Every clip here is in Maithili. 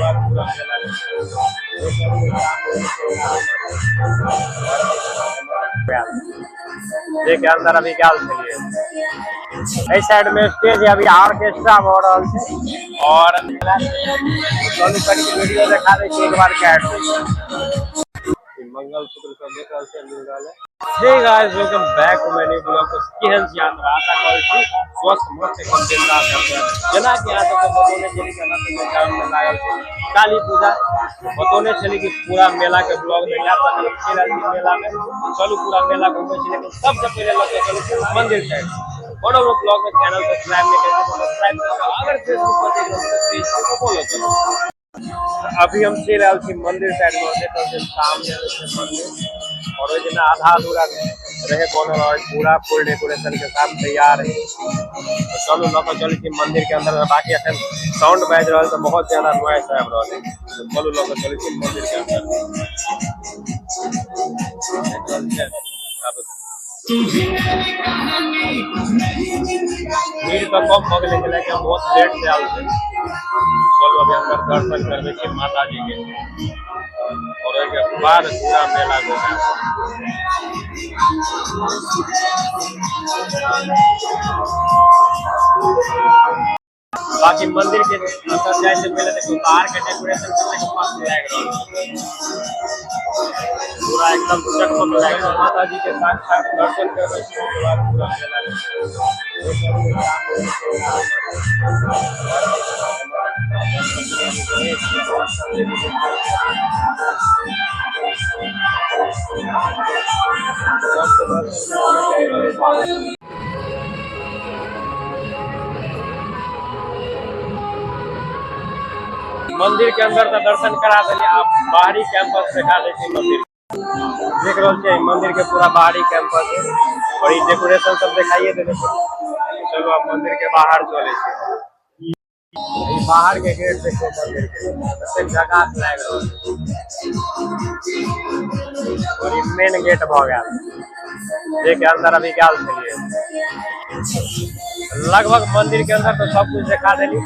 बाद पूरा मेला जे के अंदर अभी गेल छलियै। एहि साइड में स्टेज है, अभी ऑर्केस्ट्रा भऽ रहल छै। और चलू कनि वीडियो देखा दै छी एक बार, काटि दै छी। मंगलसूत्र सब देख रहल छै, मिल रहल है। Hey guys, welcome back to my new blog. केहन छी अहाँ सब? आशा करै छी स्वस्थ, मस्त, एकदम बिंदास हेबै। जेना कि अहाँ सबके बतौने छली कि हमरा सबके गाम में लागल छै काली पूजा, बतौने छली कि पूरा मेला के ब्लॉग देखायब। तखन हम चलि आयल छी मेला में। चलू पूरा मेला घूमै छी, लेकिन सबसे पहिले लऽ के चलू मंदिर साइड। कोनो ब्लॉग में चैनल सब्सक्राइब नहि करै सब्सक्राइब करू, अगर फेसबुक पर देख रहल छी तऽ पेज के फॉलो करू। अभी हम चलि आयल छी मंदिर साइड में। देख रहल छी सामने में छै मंदिर और ओहि दिना आधा अधूरा रहे बनल और पूरा फुल डेकोरेशन के साथ तैयार है। तो चलू लऽ कऽ चलै छी मंदिर के अंदर। बाकी अखन साउंड बाजि रहल तऽ बहुत ज्यादा नॉइस आबि रहल है। तो चलू लऽ कऽ चलै छी मंदिर के अंदर। देख रहल छियै, आब भीड़ तऽ कम भऽ गेलै, कैलाकि हम बहुत लेट से आयल छी। चलू अभी अंदर दर्शन करबै छी माता जी के और ओहिके बाद पूरा मेला घुमायब। बाकी मंदिर के अंदर जाय से पहले देखो बाहर के डेकोरेशन कतेक मस्त लागि रहल छै, पूरा एकदम चकमक लागि रहल। माता जी के साक्षात दर्शन करबै छी, ओहिके बाद पूरा मेला। मंदिर के अंदर तऽ दर्शन करा देलियै, आब बाहरी कैंपस देखा दै छी। मंदिर देख रहल छियै, मंदिर के पूरा बाहरी कैंपस है और ई डेकोरेशन सब देखाइए देने छै। चलू आब मंदिर के बाहर चलै छी। ई बाहर के गेट देखियौ मंदिर के, कतेक झकास लागि रहल छै। और ई मेन गेट भऽ गेल, जे के अंदर अभी गेल छलियै। लगभग मंदिर के अंदर तो सब कुछ देखा देली।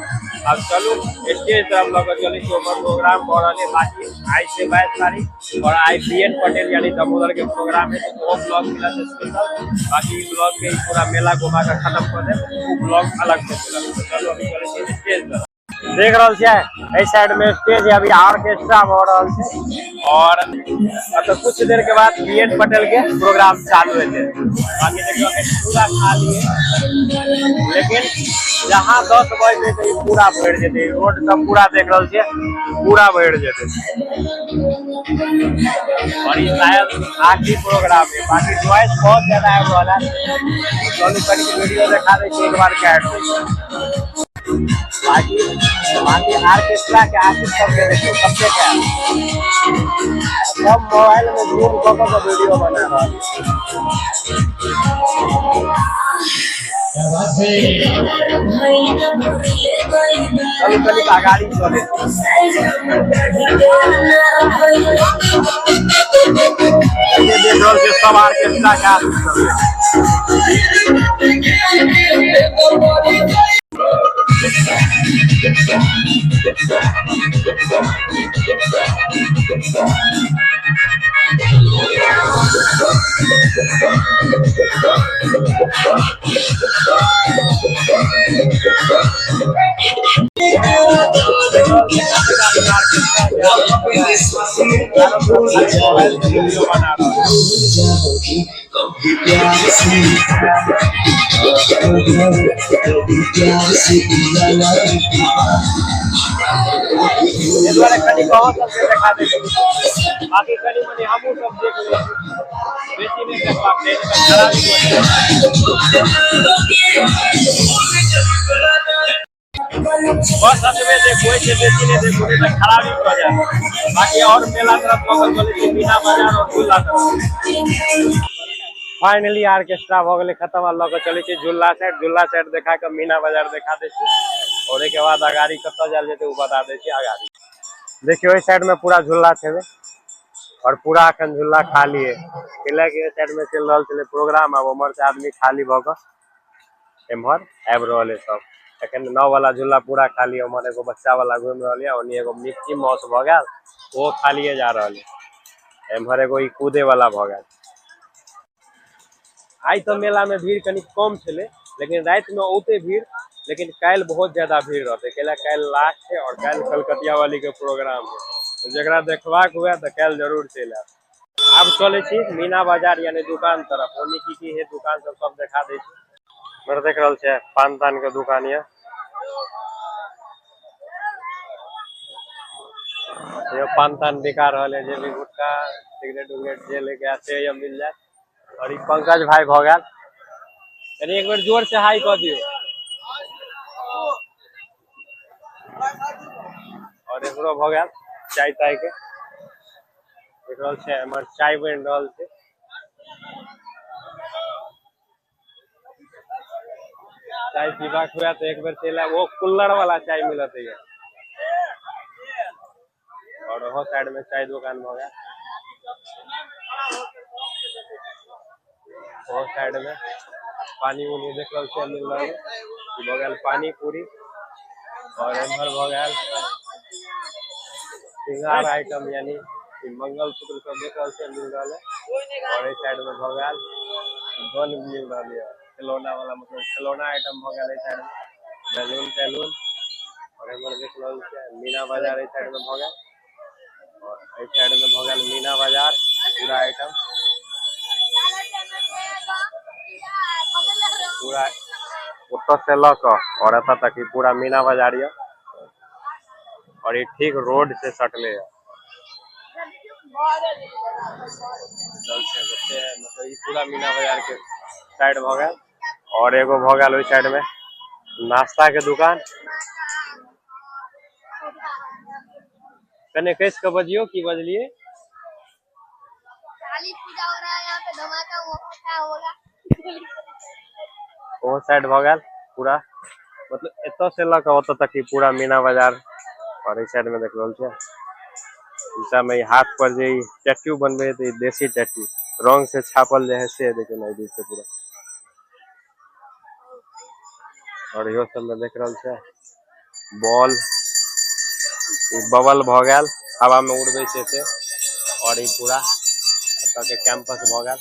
अब चलू स्टेज तरफ लऽ के चलै छी, ओकर प्रोग्राम भऽ रहल है। बाकी आइ छै 22 तारीख और आई बी एन पटेल यानी दामोदर के प्रोग्राम है, तो वो ब्लॉग मिलत स्पेशल। बाकी ई ब्लॉग के ई पूरा मेला घुमा के खत्म कर देब, वो ब्लॉग अलग से मिलत। तो चलू अभी चलै छी स्टेज तरफ। देख रहल छियै, एहि साइड में स्टेज है, अभी ऑर्केस्ट्रा भऽ रहल छै और अब कुछ देर के बाद बी एन पटेल के प्रोग्राम चालू हेतै। बाकी देखियौ, अखन पूरा खाली है, लेकिन जहाँ 10 बजे तऽ ई पूरा भरि जेतै। रोड सब पूरा देख रहल छियै, पूरा भरि जेतै और ई शायद आखिरी प्रोग्राम है। बाकी नॉइस बहुत ज्यादा आबि रहल है। चलू कनि वीडियो देखा दै छी एक बार, काटि दै छी। बाकी बाकी ऑर्केस्ट्रा के आर्टिस्ट सबके देखियौ कतेक है, सब मोबाइल में जूम कऽ कऽ के वीडियो बना रहल छै। चलू कनिक अगाड़ी चलै छी। ये देख रहल छियै सब ऑर्केस्ट्रा के आर्टिस्ट सब। वीडियो बना रहल छै। कभी प्यार से, कभी प्यार से। एहि दुआरे कनि अहाँ सबके देखा दै छी, बाकी कनि मनि हमहूँ सब देख लै छी। बेसी नहि देखबाक चाही, नहि तऽ खराबी भऽ जायत। बस एतबे देखू, छै बेसी नहि देखू, नहि तऽ खराबी भऽ जायत। बाकी और मेला तरफ लऽ कऽ चलै छी, मीना बाजार और झूला तरफ। फाइनली ऑर्केस्ट्रा भऽ गेलै खतम आ लऽ कऽ चलै छी झूला साइड। झूला साइड देखा कऽ मीना बाजार देखा दै छी और ओहिके बाद अगाड़ी कतऽ जायल जेतै, ओ बता दै छी। अगाड़ी देखियौ, एहि साइड में पूरा झूला छेबै और पूरा अखन झूला खाली है, कैलाकि एहि साइड में चलि रहल छलै प्रोग्राम। आब उम्हर से आदमी खाली भऽ कऽ एम्हर आबि रहल है सब। एखन नाव वाला झूला पूरा खाली है। उम्हर एगो बच्चा वाला घूम रहल ये, ओनी एगो मिक्की माउस भ गेल, ओहो खालिए जा रहल ये। एम्हर एगो ई कूदे वाला भ गेल। आइ तऽ मेला में भीड़ कनी कम छलै, लेकिन राति में औते भीड़, लेकिन काल्हि बहुत ज्यादा भीड़ रहतै, कैला काल्हि लास्ट है और काल्हि कलकतिया वाली के प्रोग्राम है। तऽ जकरा देखबाक हुए तऽ काल्हि जरूर चलि आयब। आब चलै छी मीना बाजार यानी दुकान तरफ, ओनी की की है दुकान सब सब देखा दै छी। इम्हर देख रहल छियै पान तान के दुकान ये। यो पान तान बिका रहल है, जे भी गुटखा सिगरेट उगरेट जे लेके आए से ये मिल जायत। और ई पंकज भाई भ गेल, कनी एक बेर जोर से हाई कऽ दियौ। और एकरो भ गेल चाय ताय के, देख रहल छै एम्हर चाय बनि रहल छै। चाय पीबाक हुए तऽ एक बेर चलि आयब, ओहो कुल्हड़ वाला चाय मिलत ये। और ओहो साइड में चाय दुकान भ गेल, ओहो साइड में पानी उनी देख रहल छियै मिल रहल है। ई भ गेल पानी पूरी। और एम्हर भ गेल श्रृंगार आइटम यानी ई मंगलसूत्र सब देख रहल छियै मिल रहल है। और एहि साइड में भ गेल गन मिल रहल ये, खिलौना वाला, मतलब खिलौना आइटम भ गेल एहि साइड में, बैलून तैलून। और एम्हर देख रहल छियै मीना बाजार एहि साइड में भ गेल। और एहि साइड में भ गेल मीना बाजार पूरा आइटम पूरा ओतऽ से लऽ कऽ और एतऽ तक ई पूरा मीना बाजार ये। और ई ठीक रोड से सटले ये। मतलब ई पूरा मीना बाजार के साइड भ गेल। और एगो भ गेल ओहि साइड में नाश्ता के दुकान। कने कस के बजियो, की बजलिए? काली पूजा हो रहा है यहाँ पे, धमाका होगा होगा। ओहो साइड भ गेल पूरा, मतलब एतऽ से लऽ कऽ ओतऽ तक ई पूरा मीना बाजार। और एहि साइड में देख रहल छियै नीचा में ई हाथ पर जे ई टैटू बनबे है तऽ ई देसी टैटू रंग से छापल जे है से देखियौ ने एहि से पूरा। और इहो सब में देख रहल छियै बॉल, ई बबल भ गेल, हवा में उड़बै छै से। और ई पूरा एतऽ के कैंपस भ गेल।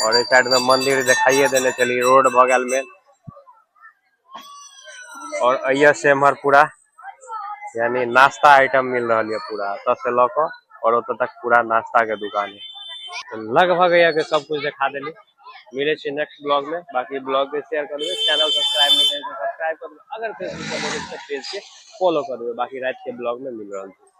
और एहि साइड में मंदिर देखाइए देने छली, रोड भ गेल मेन। और एहिया से एम्हर पूरा यानी नाश्ता आइटम मिल रहल ये पूरा, एतऽ से लऽ कऽ और ओतऽ तक पूरा नाश्ता के दुकान है। तो लगभग यहाँ के सब कुछ देखा देली। मिले छी नेक्स्ट ब्लॉग में, बाकी ब्लॉग के शेयर कर देबै, चैनल सब्सक्राइब नहीं करें तो सब्सक्राइब कर देबै, अगर फेसबुक पर देबै तऽ पेज के फॉलो कर देबै। बाकी रात के ब्लॉग में मिल रहल छै।